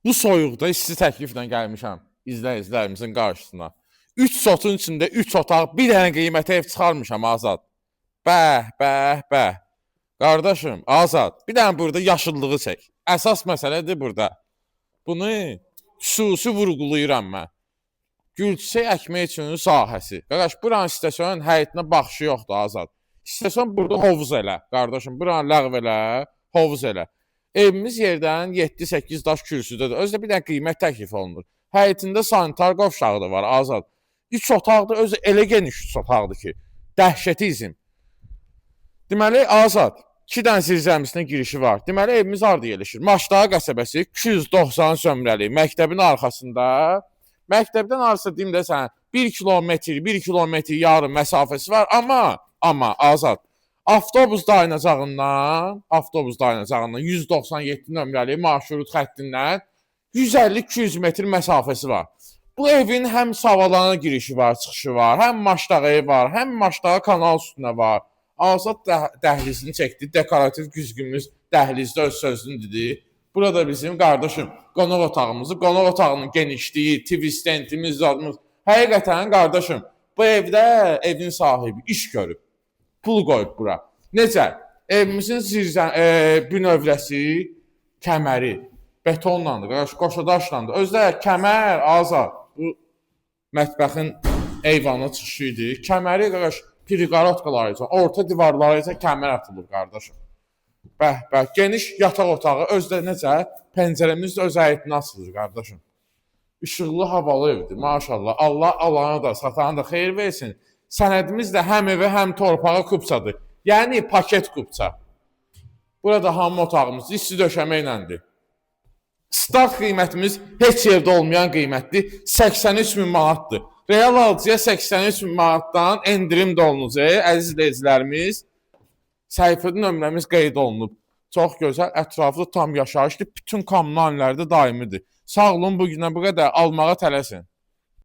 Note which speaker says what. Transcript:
Speaker 1: Bu soyuqda isti təkliflə gəlmişəm izləyicilərimizin qarşısına. 3 sotun içində 3 otaq, bir dənə qiymətə ev çıxarmışam Azad. Bəh, bəh, bəh. Qardaşım, Azad, bir dənə burada yaşıllığı çək. Əsas məsələdir burada. Bunu xüsusi vurğulayıram mən. Gülçiçək əkmək üçün sahəsi. Qardaş, buranın istəsən həyətinə baxışı yoxdur Azad. İstəsən burada hovuz elə, qardaşım, buranı ləğv elə, hovuz elə. Evimiz yerdən 7-8 daş kürsüdədir. Özü də bir dənə qiymət təklif olunur. Həyətində sanitar qovşağı da var, Azad. 3 otaqdır, özü elə geniş 3 otaqdır ki, dəhşəti izim. Deməli, Azad, 2 dənə zirzəmisinə girişi var. Deməli, evimiz harda yerləşir? Maşdağı qəsəbəsi 290 nömrəli məktəbin arxasında. Məktəbdən harasa deyim də sənə 1 kilometr, 1 kilometr yarım məsafəsi var, amma Azad, avtobus dayanacağından 197 nömrəli marşrut xəttindən 150-200 metr məsafəsi var. Bu evin həm Savalana girişi var, çıxışı var, həm Maşdağaya var, həm Maşdağa kanal üstünə var. Azad dəhlizini çəkdi, dekorativ güzgümüz dəhlizdə öz sözünü dedi. Burada bizim qardaşım qonaq otağımızı, qonaq otağının genişliyi, TV stendimiz, zadımız. Həqiqətən qardaşım, bu evdə evin sahibi iş görüb, pul qoyub bura. Necə? Evimizin bünövrəsi, kəməri betonlandır, qardaş, qoşa daşlandır. Özdə kəmər Azad, bu mətbəxin eyvana çıxışı idi. Kəməri qardaş periqorotkalar üçün, orta divarlara isə kəmər atılır qardaşım. Bəh, bəh, geniş yataq otağı, özdə necə? Pəncərəmiz də öz həyətinə açılır qardaşım. İşıqlı, havalı evdir, maşallah. Allah alana da, satana da xeyir versin. Sənədimiz də həm evə, həm torpağa kupçadır. Yəni paket kupça. Burada hamam otağımız isti döşəmə iləndir. Start qiymətimiz heç yerdə olmayan qiymətdir. 83 min manatdır. Real alıcıya 83 min manatdan endirim də olunacaq. Əziz izləyicilərimiz, səhifədə nömrəmiz qeyd olunub. Çox gözəl, ətraflı tam yaşayışlı, bütün kommunallərdə daimidir. Sağ olun, bu günə bu qədər. Almağa tələsin.